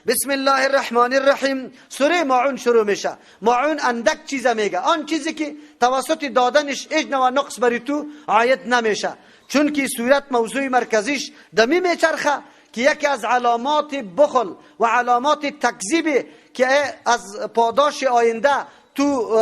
بسم الله الرحمن الرحیم. سوره ماعون شروع میشه. ماعون اندک چیز میگه، آن چیزی که توسط دادنش هیچ نوع نقص بری تو عاید نمیشه، چون که سورت موضوع مرکزیش دمی میچرخه که یکی از علامات بخل و علامات تکذیب که از پاداش آینده تو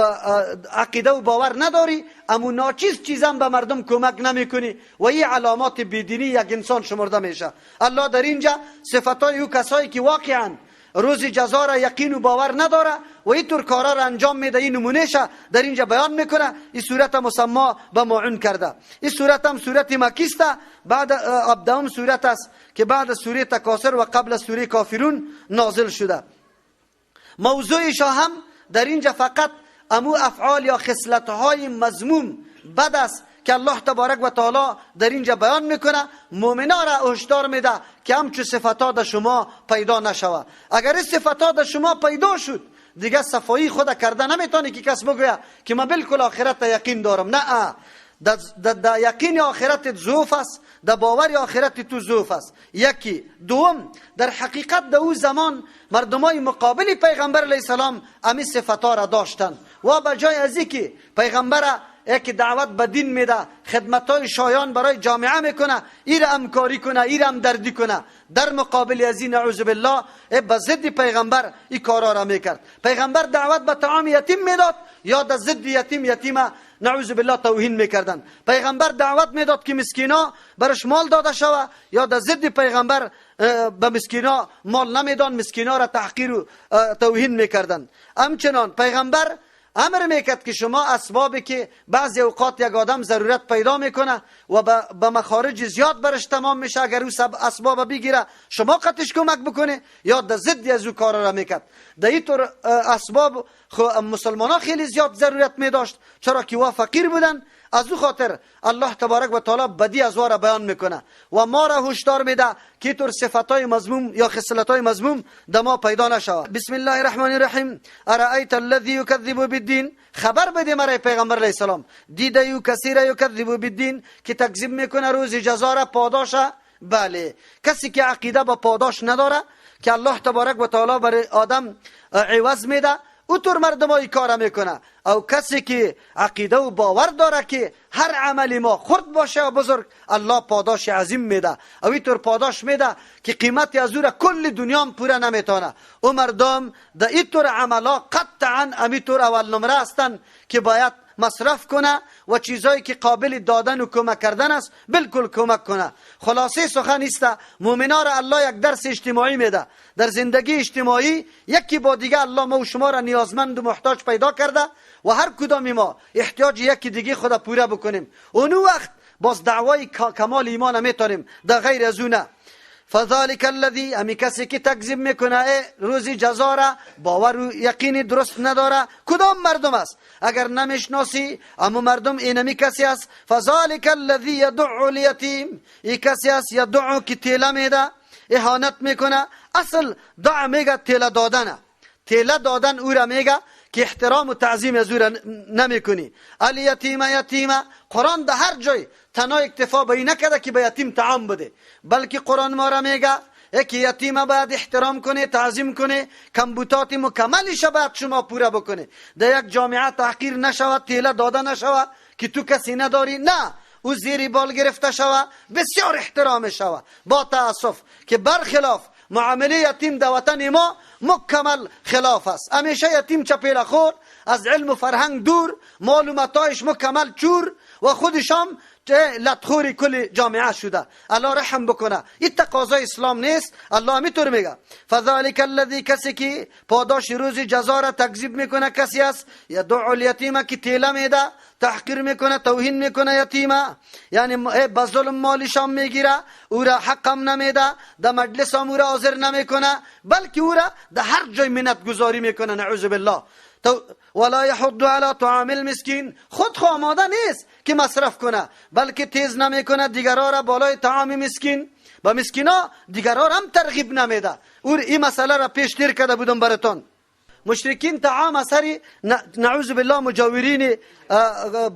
عقیده و باور نداری، اما ناچیز چیزم به مردم کمک نمیکنی و این علامات بیدینی یک انسان شمرده میشه. الله در اینجا صفتای او کسایی که واقعا روز جزا را یقین و باور نداره و اینطور کارا را انجام میده، این نمونهش در اینجا بیان میکنه. این سورت مسما به ماعون کرده. این سورت هم سورت مکی است، بعد 17 سورت است که بعد سوره تکاثر و قبل سوره کافرون نازل شده. موضوعش هم در اینجا فقط امو افعال یا خصلت‌های مذموم بد است که الله تبارک و تعالی در اینجا بیان میکنه. مؤمنا را هشدار میده که همچو صفت‌ها در شما پیدا نشوه. اگر این صفت‌ها در شما پیدا شد دیگه صفایی خود کرده نمیتونی که کس بگویه که من بالکل آخرت یقین دارم. نه، در یقین آخرت ضعف است، در باور آخرت تو ضعف است. یکی. دوم، در حقیقت در او زمان مردمای مقابل پیغمبر علیه السلام امی صفت‌ها را داشتن و به جای از اینکه پیغمبر یکی دعوت به دین میده، خدمت‌های شایان برای جامعه میکنه، ایر همکاری کنه، ایر هم دردی کنه، در مقابل از این نعوذ بالله به ضد پیغمبر این کارا را میکرد. پیغمبر دعوت به طعام یتیم میداد یا در ضد یتیم یتیمه نعوذ بالله توهین میکردن. پیغمبر دعوت میداد که مسکینا برش مال داده شوه یا در ضد پیغمبر به مسکینا مال نمیدان، مسکینا را تحقیر و توهین میکردن. همچنان پیغمبر امر میکرد که شما اسبابی که بعضی اوقات یک آدم ضرورت پیدا میکنه و به مخارج زیاد برش تمام میشه، اگر او اسباب بگیره شما قطش کمک بکنه یا در ضد از او کار را میکرد. در این طور اسباب مسلمان ها خیلی زیاد ضرورت میداشت، چرا که وا فقیر بودن. از او خاطر الله تبارک و تعالی بدی از را بیان میکنه و ما را هشدار میده که طور صفتهای مذموم یا خصلتهای مذموم در ما پیدا نشود. بسم الله الرحمن الرحیم. ارأیت الذی یکذب بالدین. خبر بده مرای پیغمبر علیه السلام، دیده یو کسی را یکذب بالدین که تکذیب میکنه روز جزا را، پاداش. بله، کسی که عقیده با پاداش نداره که الله تبارک و تعالی برای آدم عوض میده، او طور مردم های کار میکنه. او کسی که عقیده و باور داره که هر عملی ما خرد باشه و بزرگ، الله پاداش عظیم میده. او اینطور پاداش میده که قیمت از او را کل دنیا هم پوره نمیتونه. او مردم در اینطور عملا قطعا امیطور اول نمره هستن که باید مصرف کنه و چیزایی که قابل دادن و کمک کردن است بالکل کمک کنه. خلاصه سخن است مؤمنا را الله یک درس اجتماعی میده. در زندگی اجتماعی یکی با دیگه الله ما و شما را نیازمند و محتاج پیدا کرده و هر کدام ما احتیاج یکی دیگه خود پوره بکنیم. اونو وقت باز دعوای کمال ایمان میتونیم، در غیر از اون. فذلك الذي، امی کسی که تکذیب میکنه روزی جزا را، باور و یقین درست نداره، کدام مردم است؟ اگر نمیشناسی اما مردم اینمی کسی است. فذلك الذي يدع اليتيم، ای کسی است یدع که تیله میده، اهانت میکنه. اصل دع میگه تیله دادنه، تیله دادن او را میگه که احترام و تعظیم از او را نمیکنی. الیتیم یتیمه، قرآن در هر جای تنها اکتفا به این نکرده که به یتیم طعام بده، بلکه قرآن ما را میگه که یتیم باید احترام کنه، تعظیم کنه، کمبوتات مکملش باید شما پوره بکنه. در یک جامعه تحقیر نشود، تیله داده نشود که تو کسی نداری، نه، او زیر بال گرفته شود، بسیار احترام شود. با تاسف که برخلاف معامله یتیم در وطن ما مکمل خلاف است. همیشه یتیم چپیله خور، از علم و فرهنگ دور، مال و متاعش مکمل چور و خودش هم لطخوری کل جامعه شده. الله رحم بکنه، این تقاضای اسلام نیست. الله میتور میگه فذلك الذي، کسی که پاداش روز جزا را تکذیب میکنه کسی است یدع الیتیم که تیله میده، تحقیر میکنه، توهین میکنه یتیمه، یعنی به ظلم مالش هم میگیره، او را حقم نمیده، در مجلس هم او را حاضر نمیکنه، بلکه او را در هر جای منت گذاری میکنه، نعوذ بالله. ولا يحض على طعام المسكين، خود خو آماده نیست که مصرف کنه، بلکه تیز نمیکنه دیگرها را بالای طعام مسکین، با مسکینا دیگرها را هم ترغیب نمیده. او این مسئله را پیش تیر کرده بودم براتون. مشرکین طعام سری نعوذ بالله مجاورین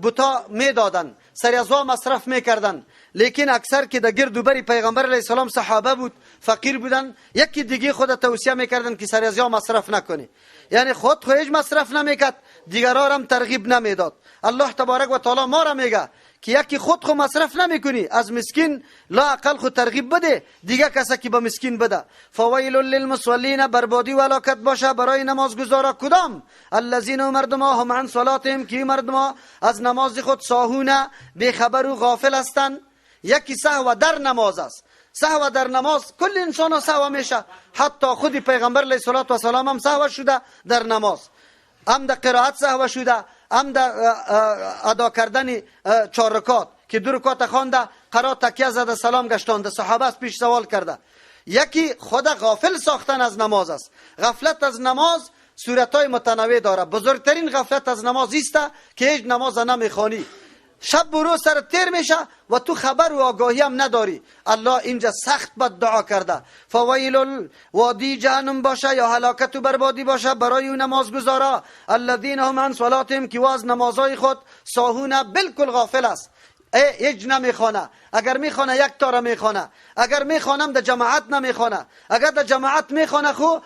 بتا میدادن، سری از وا مصرف میکردن. لیکن اکثر که در گرد و بری پیغمبر علیه السلام صحابه بود، فقیر بودن، یکی دیگه خود توصیه میکردن که سر از یا مصرف نکنی. یعنی خود خو هیچ مصرف نمیکرد، دیگران هم ترغیب نمیداد. الله تبارک و تعالی ما را میگه که یکی خود خو مصرف نمیکنی، از مسکین لا اقل خو ترغیب بده، دیگه کسی که به مسکین بده. فویل للمصلین، بربادی و هلاکت باشه برای نمازگزارا. کدام؟ الذین مردم هم عن صلاتهم، که مردم از نماز خود ساهونه، بیخبر و غافل هستند. یکی سهو در نماز است. سهو در نماز کل انسان سهو میشه، حتی خود پیغمبر علیه الصلاة والسلام هم سهو شده در نماز، هم در قرائت سهو شده، هم در ادا کردن 4 رکعت که 2 رکعت خوانده، قرات تکیه زده، سلام گشتانده، صحابه از پیش سوال کرده. یکی خود غافل ساختن از نماز است. غفلت از نماز صورتهای متنوع داره. بزرگترین غفلت از نماز است که هیچ نماز نمیخوانی، شب و روز سر تیر میشه و تو خبر و آگاهی هم نداری. الله اینجا سخت بد دعا کرده. فویل، وادی جهنم باشه یا هلاکت و بربادی باشه برای اون نمازگزارا. الذین هم عن صلاتهم، که از نمازهای خود ساهونه، بالکل غافل است، هیچ نمیخوانه. اگر میخوانه یک تاره میخوانه، اگر میخوانم در جماعت نمیخوانه، اگر در جماعت میخوانه خو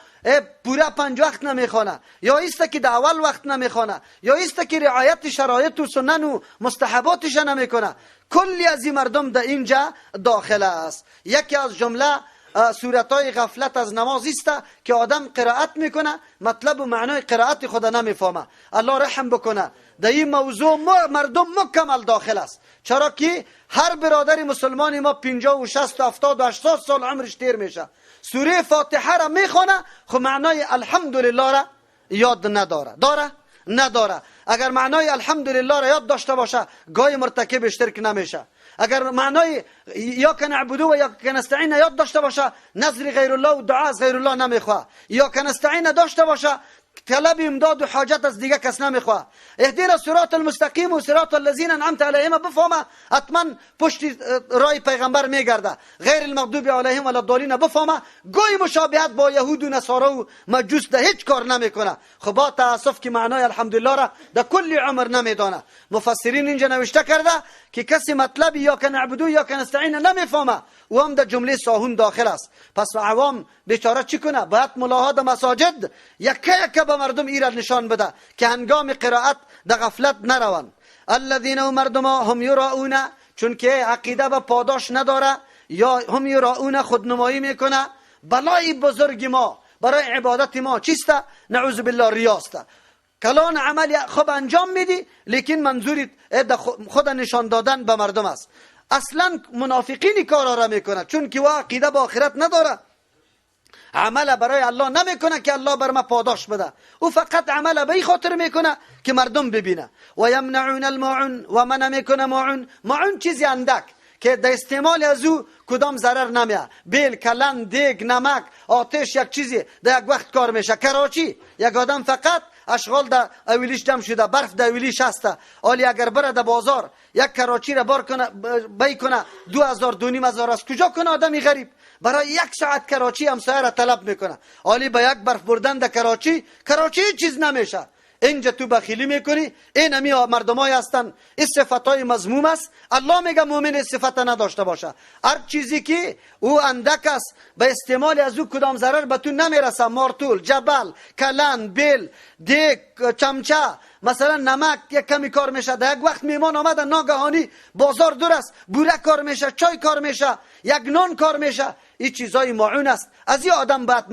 پورا 5 وقت نمیخوانه، یا ایست که در اول وقت نمیخوانه، یا ایست که رعایت شرایط و سنن و مستحباتش نمیکنه. کلی از این مردم در اینجا داخل است. یکی از جمله صورتهای غفلت از نماز است که آدم قرائت میکنه، مطلب و معنای قرائت خود نمیفهمه. الله رحم بکنه، در این موضوع مردم مکمل داخل است. چرا که هر برادر مسلمان ما 50 و 60 و 70 و 80 سال عمرش تیر میشه، سوره فاتحه را میخوانه، خو معنای الحمدلله را یاد نداره. داره؟ نداره. اگر معنای الحمدلله را یاد داشته باشه، گاهی مرتکب شرک نمیشه. اگر معنای ایاک نعبد و ایاک نستعین یاد داشته باشه، نظر غیر الله و دعا از غیر الله نمیخواه. ایاک نستعین داشته باشه، طلب امداد و حاجت از دیگه کس نمیخواه. اهدنا صراط المستقیم و صراط الذین انعمت علیهم بفهمه، حتما پشت رای پیغمبر میگرده. غیر المغضوب علیهم ولا الضالین بفهمه، گوی مشابهت با یهود و نصارا و مجوس ده هیچ کار نمیکنه. خب با تاسف که معنای الحمدلله را در کل عمر نمیدانه. مفسرین اینجا نوشته کرده که کسی مطلب ایاک نعبد و ایاک نستعین نمیفهمه، او هم در جمله ساهون داخل است. پس عوام بیچاره چی کنه؟ باید ملاها در مساجد یکه یکه به مردم ایرا نشان بده که هنگام قرائت در غفلت نروند. الذین مردم هم یراؤون، چون که عقیده به پاداش نداره، یا هم یراؤون خودنمایی میکنه. بلای بزرگ ما برای عبادت ما چیست؟ نعوذ بالله ریاست. کلان عمل خوب انجام میدی، لیکن منظوری خود نشان دادن به مردم است. اصلا منافقین کارا را میکنه، چون که او عقیده به آخرت نداره، عمل برای الله نمیکنه که الله بر ما پاداش بده، او فقط عمل به این خاطر میکنه که مردم ببینه. و یمنعون الماعون، و منع میکنه ماعون. ماعون چیزی اندک که در استعمال از او کدام ضرر نمیه. بیل، کلن، دیگ، نمک، آتش، یک چیزی در یک وقت کار میشه. کراچی یک آدم فقط اشغال در اولیش دم شده، برف در اولیش هسته. آلی اگر بره در بازار یک کراچی را بار کنه، بی کنه 2000 2500 از کجا کنه آدمی غریب؟ برای یک ساعت کراچی همسایه را طلب میکنه. آلی به یک برف بردن در کراچی، کراچی چیز نمیشه. اینجا تو بخیلی میکنی. این همی مردمای هستن، این صفتای مذموم است. الله میگه مؤمن این صفت نداشته باشه. هر چیزی که او اندک است، به استعمال از او کدام ضرر به تو نمیرسه. مارتول، جبل، کلن، بیل، دیگ، چمچه، مثلا نمک یک کمی کار میشه. در یک وقت میمان آمده ناگهانی، بازار دور است، بوره کار میشه، چای کار میشه، یک نان کار میشه. این چیزای معون است. از این آدم باید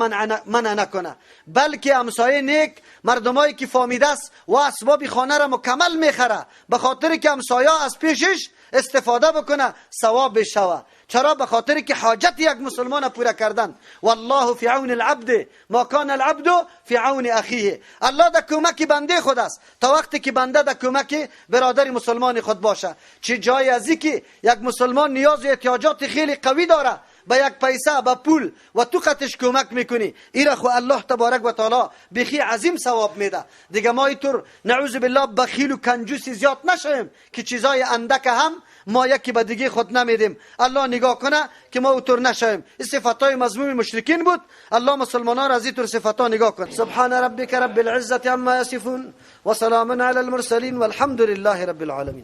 منع نکنه، بلکه همسایه نیک، مردمایی که فامیده است و اسباب خانه را مکمل میخره، به خاطر که همسایه از پیشش استفاده بکنه ثواب بشوه. چرا؟ به خاطر که حاجت یک مسلمان پوره کردن. والله فی عون العبد ما کان العبد فی عون اخیه. الله در کمک بنده خود است تا وقتی که بنده در کمک برادر مسلمان خود باشه. چه جای ازی که یک مسلمان نیاز و احتیاجات خیلی قوی داره، به یک پیسه، به پول، و تو قطش کمک میکنی، ایره خو الله تبارک و تعالی بخی عظیم ثواب میده. دیگه ما اینطور نعوذ بالله بخیل و کنجوسی زیاد نشویم که چیزای اندک هم ما یکی به دیگه خود نمیدیم. الله نگاه کنه که ما اونطور نشویم. این صفتای مذموم مشرکین بود. الله مسلمانان را از اینطور صفتا نگاه کنه. سبحان ربک رب العزة عما یصفون و سلام علی المرسلین والحمد لله رب العالمین.